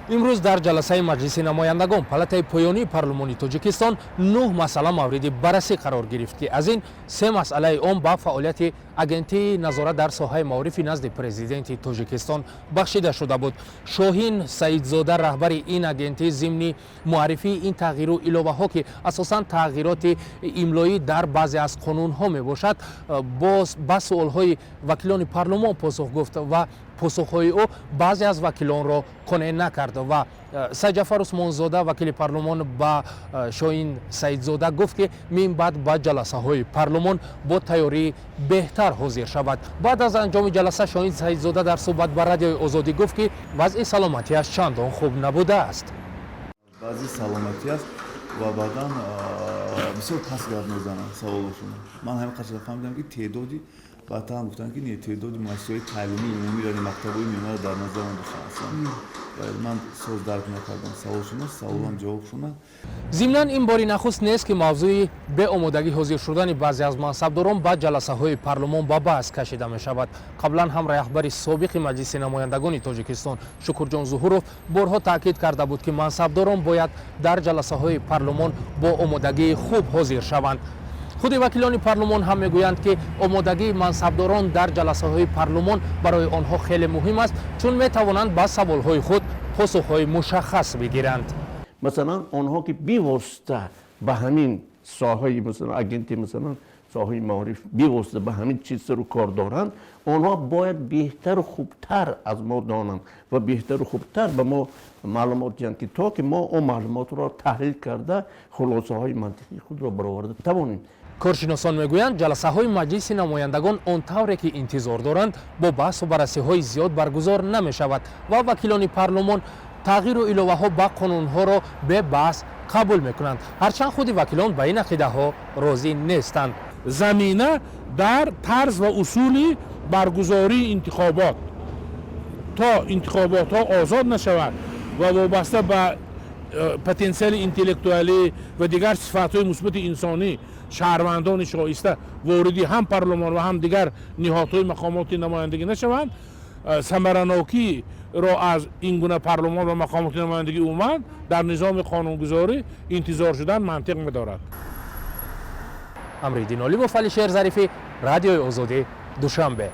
Имрӯз дар ҷаласаи Маҷлиси намояндагон, палатаи поёнии парлумони Тоҷикистон, нӯҳ масъала мавриди баррасӣ қарор гирифт, ки аз ин се масъалаи он ба фаъолияти Агентии назорат дар соҳаи маорифи назди Президенти Тоҷикистон бахшида шуда буд. Шоҳин Саидзода, раҳбари ин агентӣ, зимни муаррифии ин тағйиру иловаҳо, ки асосан тағйироти имлоӣ дар баъзе аз қонунҳо мебошад, боз ба суолҳои вакилони парлумон посух гуфт ва посухҳои ӯ баъзе аз вакилонро қонеъ накард. Ва Сайдҷафар Усмонзода, вакили парлумон, ба Шоҳин Саидзода гуфт, ки минбаъд ба ҷаласаҳои парлумон бо тайёрии беҳтар ҳозир шавад. Баъд аз анҷоми ҷаласа Шоҳин Саидзода дар суҳбат ба Радиои Озодӣ гуфт, ки вазъи саломатиаш чандон хуб набудааст. Вазъи саломатӣ аст ва баъдан бисёр паст гап мезананд саволошона. Ман ҳамин қадр фаҳмидам, ки теъдоди, баъдтар гуфтанд, ки не, теъдоди муассисаҳои таълимии умумиро, мактабҳои миёнаро дар назар надоштанд аслан. Ман соз дарк накардам саволшона, саволам ҷавобшона. Зимнан, ин бори нахуст нест, ки мавзӯи беомодагӣ ҳозир шудани баъзе аз мансабдорон ба ҷаласаҳои парлумон ба баҳс кашида мешавад. Қаблан ҳам раҳбари собиқи Маҷлиси намояндагони Тоҷикистон Шукурҷон Зуҳуров борҳо таъкид карда буд, ки мансабдорон бояд дар ҷаласаҳои парлумон бо омодагии хуб ҳозир шаванд. Худи вакилони парлумон ҳам мегӯянд, ки омодагии мансабдорон дар ҷаласаҳои парлумон барои онҳо хеле муҳим аст, чун метавонанд ба саволҳои худ посухҳои мушаххас бигиранд. Масалан, онҳо ки бевосита ба ҳамин соҳаи, масалан, агенти, масалан, соҳаи маориф бевосита ба ҳамин чиз сару кор доранд, онҳо бояд беҳтару хубтар аз мо донанд ва беҳтару хубтар ба мо маълумот диҳанд, ки то ки мо он маълумотро таҳлил карда, хулосаҳои мантиқии худро бароварда тавонем. Коршиносон мегӯянд, ҷаласаҳои Маҷлиси намояндагон он тавре ки интизор доранд, бо баҳсу баррасиҳои зиёд баргузор намешавад ва вакилони парлумон тағйиру иловаҳо ба қонунҳоро бебаҳс қабул мекунанд, ҳарчанд худи вакилон ба ин ақидаҳо розӣ нестанд. Замина дар тарз ва усули баргузории интихобот, то интихоботҳо озод нашавад ва вобаста ба потенсиали интеллектуалӣ ва дигар сифатҳои мусбати инсонӣ шаҳрвандони шоиста вориди ҳам парлумон ва ҳам дигар ниҳодҳои мақомоти намояндагӣ нашаванд, самаранокиро аз ин гуна парлумон ва мақомоти намояндагӣ умуман дар низоми қонунгузорӣ интизор шудан мантиқ медорад. Амриддин Олимов, Алишер Зарифӣ, Радиои Озодӣ, Душанбе.